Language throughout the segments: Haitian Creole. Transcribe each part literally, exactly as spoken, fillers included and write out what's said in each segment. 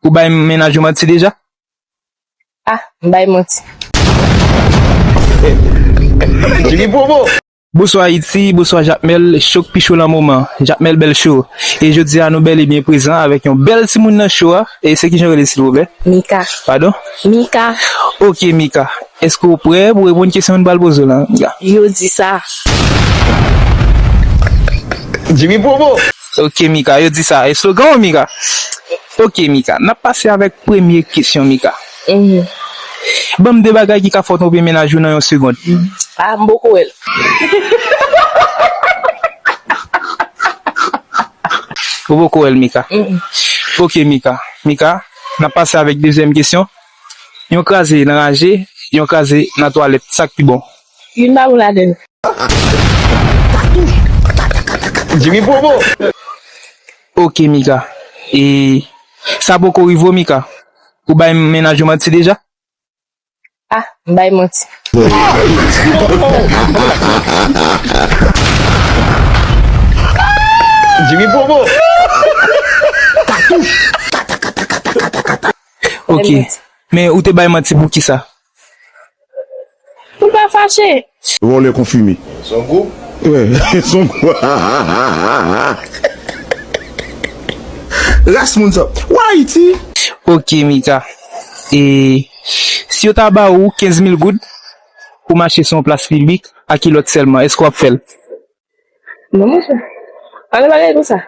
Ou bay mennaj ou manti deja? Ah, m bay manti. Jimmy Promo. Bonswa Ayiti, bonswa Jakmèl, cho k pi cho nan moman, Jakmèl Bèl Cho. E jodi a nou bèl e byen prezan avèk yon bèl timoun nan cho a. E se kijan w rele silvouplè? Mika. Padon? Mika. Ok Mika, èske w prè pou reponn kesyon nou pral poze w la, Mika? Yo di sa. Jimmy Promo. Ok Mika, yo di sa. Eslogan w Mika? Ok Mika, n ap pase avèk premye kesyon Mika. Mhm. Ban m de bagay ki ka fè w twonpe mennaj ou nan yon segond. Ah, m poko wè l. Ou poko wè l Mika? Mhm. Ok Mika. Mika, n ap pase avèk dezyèm kesyon. Yon kraze nan raje, yon kraze nan twalèt, sa k pi bon? Youn pa bon ladan l. Jimmy Promo. Ok Mika. E sa poko rive w Mika? Ou bay mennaj ou manti deja? Ah, m bay manti. Jimmy Promo. Ok. Men ou te bay manti pou kisa? Pou l pa fache. Vòlè konfime. Son gou? Wi, son gou. Ras moun sa. Ou Ayiti? Ok Mika. E si yo ta ba ou kenz mil goud pou mache sou yon plas piblik a kilòt sèlman, èske w ap fè l? Non monchè. Pa gen bagay konsa.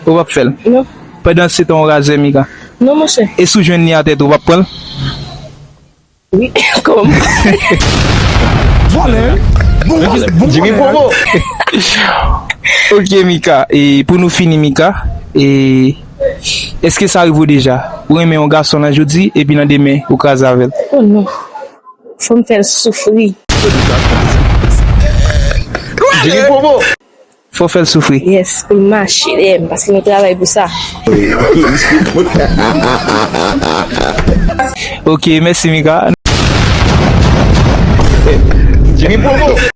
Ou p ap fè l? Non. Pandan se tan w razè Mika? Non monchè. E si w jwenn li atè tou, w p ap pran l? Wi. Kòman? Vòlè. Bon vòlè, bon vòlè. Jimmy Promo. Ok Mika, e pou nou fini Mika, e èske sa rive w deja? Ou renmen yon gason nan jodi epi nan demen ou kraze avè l? Oh non. Fò m fè l soufri. Jimmy Promo. Fò w fè l soufri. Yes, pou l mache dèyè m, paske nou travay pou sa. Ok, mèsi Mika. Jimmy Promo.